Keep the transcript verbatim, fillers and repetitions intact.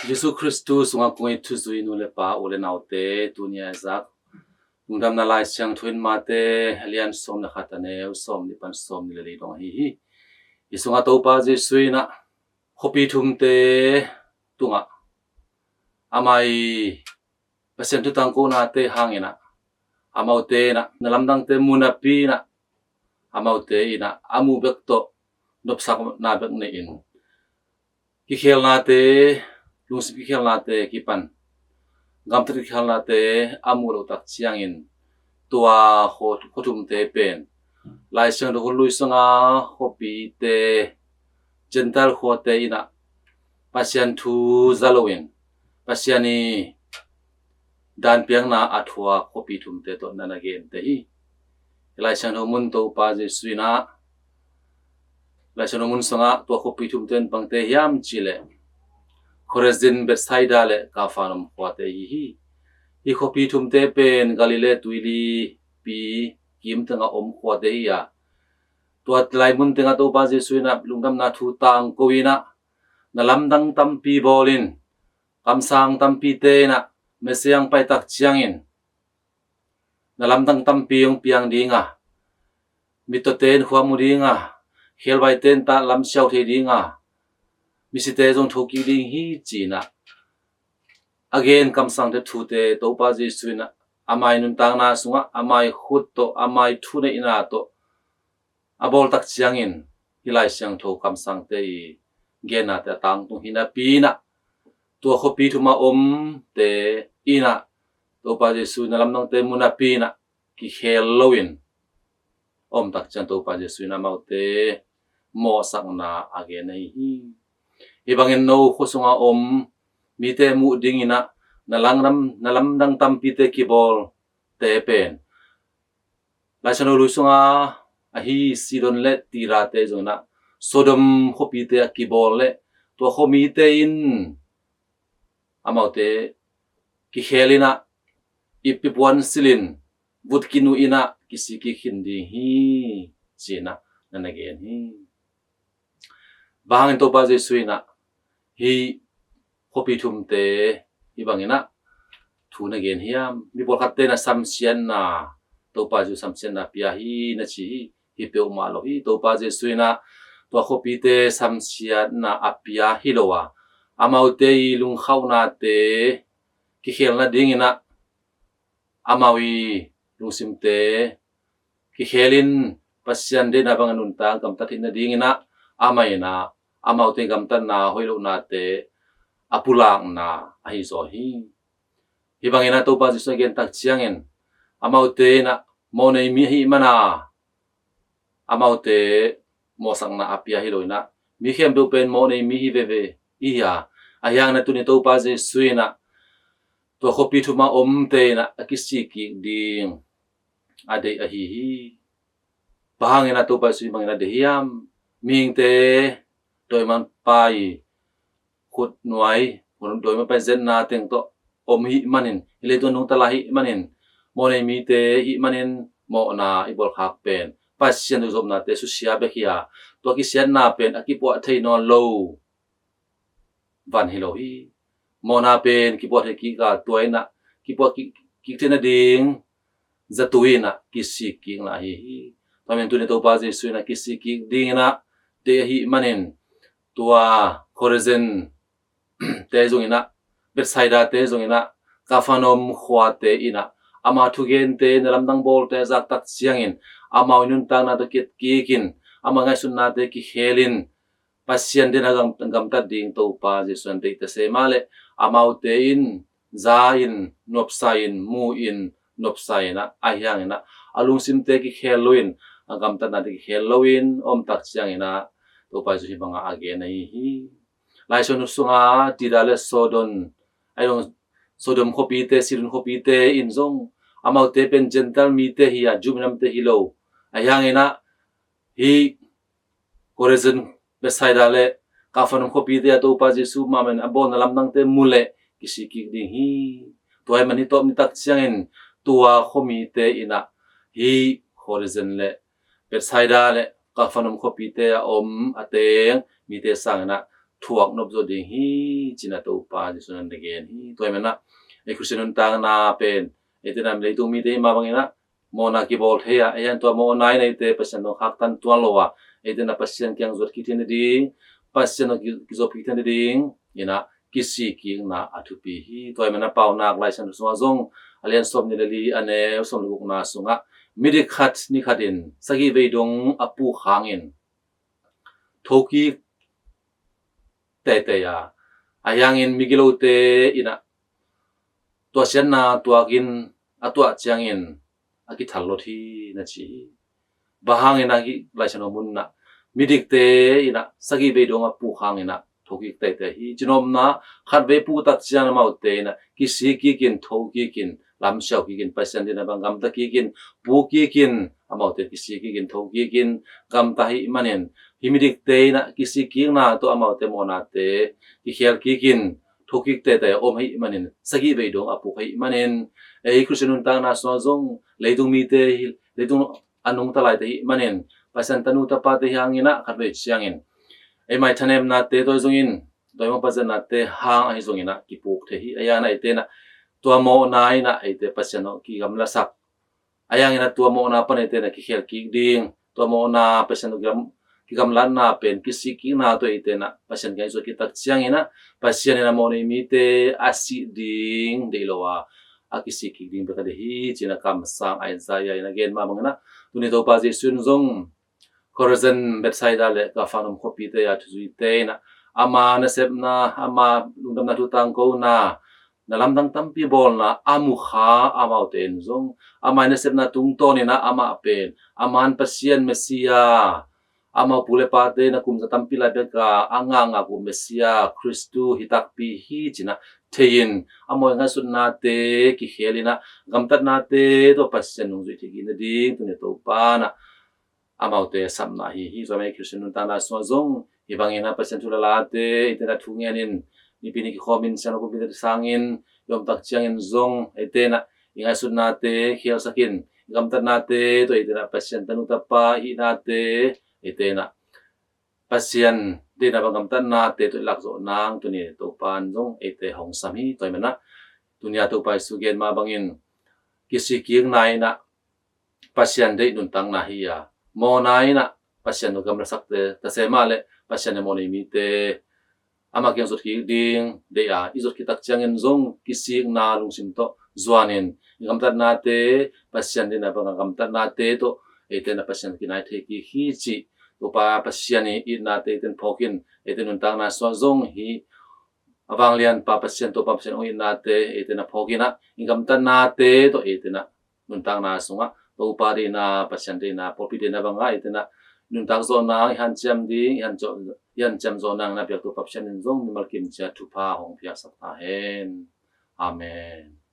Jesu Khristu sungah kong it thuzui nu le pa, u le naute, tuni a zak lungdamna Lai Siangtho in Mate a lian sawm le khat, a neu sawm nih pan sawm nih le li dong ahi hi. Hi sungah Topa Jesu in ah khuapi thumte tungah amah i Pasian thutangkonate hangin ah amaute in ah na lamdangte mu napi in ah amaute in ah a muh bek tawh nopsakna bek nei in, kikhelnate, lungsim kikhelnate kipan gamtat kikhelnate a muh loh tak ciangin tua khua, khua thumte pen Lai Siangtho hun lui sunga khuapite, Gentile khuate in ah Pasian thu za loin Pasian i dan piakna a thuak khuapi thumte tawh na na gente hi. Hi Lai Siangtho mun Topa Jesu in ah Lai Siangtho mun sungah tua khuapi thumte in bangte hiam cih leh Khorazin, Bethsaida le Kapharnaum khuate hi hi. Hi khuapi thumte pen Galilee tuilipi kim tengah om khuate hi a, tua lai mun tengah Topa Jesu in ah lungdamna thu tangko in ah na lamdang tampi bawl in, kamsang tampite in ah Messiah hong pai tak ciangin na lamdang tampi hong piang ding a, mittawte in khua mu ding a, khebaite in tah lam siau thei ding a, misite zong thokik ding hi ci in ah a gen kamsangte thute Topa Jesu in ah amah i nuntakna sungah amah i khut tawh, amah i thuneihna tawh a bawl tak ciangin hi Lai Siangtho kamsangte i gennate a tangtung hi napi in ah tua khuapi thum a omte in ah Topa Jesu na lamdangte mu napi in ah kikhel loin om tak ciang Topa Jesu in amaute mawhsakna a gen ahi hi. Hi bangin no khua sunga om mite muh ding in ah na lamdang, na lamdang tampite kibawlte pen Lai Siangtho lui sunga ahi Sidon le Tirate zong in ah Sodom khuapite a kibawl le tua khuamite in amaute kikhel in ah ippi puan silin vut kinu in ah kisik kik khin ding hi ci in ah na na gen hi. Bang hangin Topa Jesu in ah hi khuapi thumte hi bangin ah thu na gen hiam? Mi pawlkhatte in ah samsiatna, Topa Jesu samsiatna pia hi na ci hi. Hi peuhmah lo hi. Topa Jesu in ah tua khuapite samsiatna a pia hi lo a, amaute i lungkhaunate kikhel nading in ah amau i lungsimte kikhel in Pasian deihna bang a nuntak gamtat theih nading in ah amah in ah amaute gamtatna hoih lohnate a pulakna ahi zaw hi. Hi bangin ah Topa Jesu a gen tak ciangin amaute in ah mawhnei mi ahih man a amaute mawhsakna a pia hi lo in ah mi khempeuh pen mawhnei mi hi veve i hi a, ahi hangin ah tuni Topa Jesu in ah tua khuapi thum a omte in ah a kisik kik ding a deih ahi hi. Bang hangin ah Topa Jesu hi bangin a deih hiam? Mihingte dawi man pai khut nuai, hun dawi man pai zetna teng tawh om hih manin, hi leitung nungta lai hih manin, mawhnei mite hih manin mawhna i bawlkhak pen Pasian tuzopnate susia bek hi a, tua kisiatna pen a kipuah thei nawn lo van hi lo hi. Mawhna pen kipuah thei kik a, tua in ah kipuah kik, kik thei nading zatui in ah kisik kikna ahi hi. Tua manin tuni Topa Jesu in ah kisik kik ding in ah deih ahih manin tua Khorazin te zong in ah, Bethsaida te zong in ah, Kapharnaum khuate in ah ama thugente, na lamdang bawlte a zak tak ciangin amau i nuntakna tawh kiat kik in, ama ngaihsutnate kikhel in Pasian deihna gam, gamtat ding Topa Jesu in deih ta se mah leh amaute in za in, nuamsa in, mu in, nuamsa in ah, ahi hangin ah a lungsimte kikhel loin, a gamtatnate kikhel loin om tak ciangin ah Topa Jesu hi bangin a gen ahi hi. Lai Siangtho sunga Tira le Sodom, ahi zong Sodom khuapite, Sidon khuapite in zong amaute pen Gentile mite hi a, Jew minamte hi lo. Ahi hangin ah hi Khorazin, Bethsaida le Kapharnaum khuapite ah Topa Jesu mah in a bawlna lamdangte mu leh kisik kik ding hi. Tua ahih manin tawp ni tak ciangin tua khuamite in ah hi Khorazin le Bethsaida le Kapharnaum khuapite a om a teng mite sangin ah thuak nop zo ding hi, ci-in ah Topa Jesu in na gen hi. Tua ahih manin ah ei Khristian nuntakna pen eite in ah leitung mite hih mah bangin ah mawhna kibawl thei a, ei in tua mawhna in eite Pasian tawh khaktan tuan lo a, eite in ah Pasian kiang zuat kik theihna ding, Pasian tawh ki, kizop kik theihna ding in ah kisik kikna a thupi hi. Tua ahih manin ah Paunak Lai Siangtho sungah zong a lian sawmnih le li, a neu sawm le gukna sungah, midik khat ni khatin sagih vei dong a puk hangin thokik teitei a, ahi hangin migilote in ah tuahsiatna tuakin a tuah ciangin a kithallot hi, na ci hi. Bang hangin ah hih Lai Siangtho mun ah midikte in ah sagih vei dong a puk hangin ah thokik teitei hi, ci nuam in ah, khatvei puk tak ciang amaute in ah kisik kikin, tho kikin, lamsiau kikin, Pasian deihna bang gamta kikin, puk kikin, amaute kisik kikin, tho kikin gamta ahih manin, hih midikte in ah kisik kikna tawh amaute mawhnate kikhel kikin, thokik teitei a om ahih manin, sagih vei dong a puk ahih manin, ei Khristian nuntakna sungah zong leitung mite hi, leitung a nungta laite ahih manin, Pasian tanu tapate hi hangin ah khatvei ciangin ei mai thanemnate tawh zongin, tua ei mawhpaizatnate hang ahi zongin ah kipuk thei hi. Ahi hangin ah eite in ah tua mawhna in ah eite Pasian tawh kigamlasak, ahi hangin ah tua mawhna pan eite in ah kikhel kik ding, tua mawhna Pasian tawh kigam, kigamlatna pen kisik kikna tawh eite in ah Pasian kiang i zuat kik tak ciangin ah Pasian in ah mawhnei mite a sih ding deih lo a, a kisik kik ding bek a deih hi, ci-in ah kamsang Isaiah in a gen mah bangin ah, tuni Topa Jesu in zong Khorazin, Bethsaida le Kapernaum khuapite a thuzuite in ah ama nasepna, ama lungdamna thu tangkona, na lamdang tampi bawlna a mukha amaute in zong, ama nasepna tungtawn in ah amah pen a man Pasian Messiah, amau pu le pate in ah kum za tampi lai bek a a ngakngak uh Messiah Khristu hi takpi hi, ci-in ah thei-in, amau i ngaihsutnate kikhel in ah gamtatnate tawh Pasian nungzui theih kik nading tuni Topa in ah amaute sapna ahi hi. Tua ahih manin Khristian nuntakna sungah zong hih bangin ah Pasian thu le late eite in ah thungen in, nipi ni kikhawm in, siangtho kumpite sangin i om tak ciangin zong eite in ah i ngaihsutnate khelsak in, i gamtatnate tawh eite in ah Pasian tanu tapa i hihnate, eite in ah Pasian deihna bang gamtatnate tawh i lak zawh nang tuni Topa in zong eite hong sam hi. Tua ahih manin ah tuni a Topa Jesu gen mah bangin kisik kikna in ah Pasian deih nuntakna hi a, mawhna in ah Pasian tawh gamlasakte ta se mah leh Pasian in mawhnei mite ama kiang zuat kik ding deih a, i zuat kik tak ciangin zong kisikna lungsim tawh zuan in, i gamtatnate Pasian deihna bang a gamtatnate tawh eite in ah Pasian kinai thei kik hi, cih Topa Pasian i itnate eite in phawk in, eite nuntakna sungah zong hih a vanglianpa Pasian, Topa Pasian hong itnate eite in ah phawk in ah, i gamtatnate tawh eite in ah nuntakna sungah Topa deihna, Pasian deihna, pawlpi deihna bang a eite in ah nuntak zawh nang, i hanciam ding, i hanciam zawh nang na piak Topa Pasian in zong mimal kim ciat thupha hong piaksak ta hen. Amen.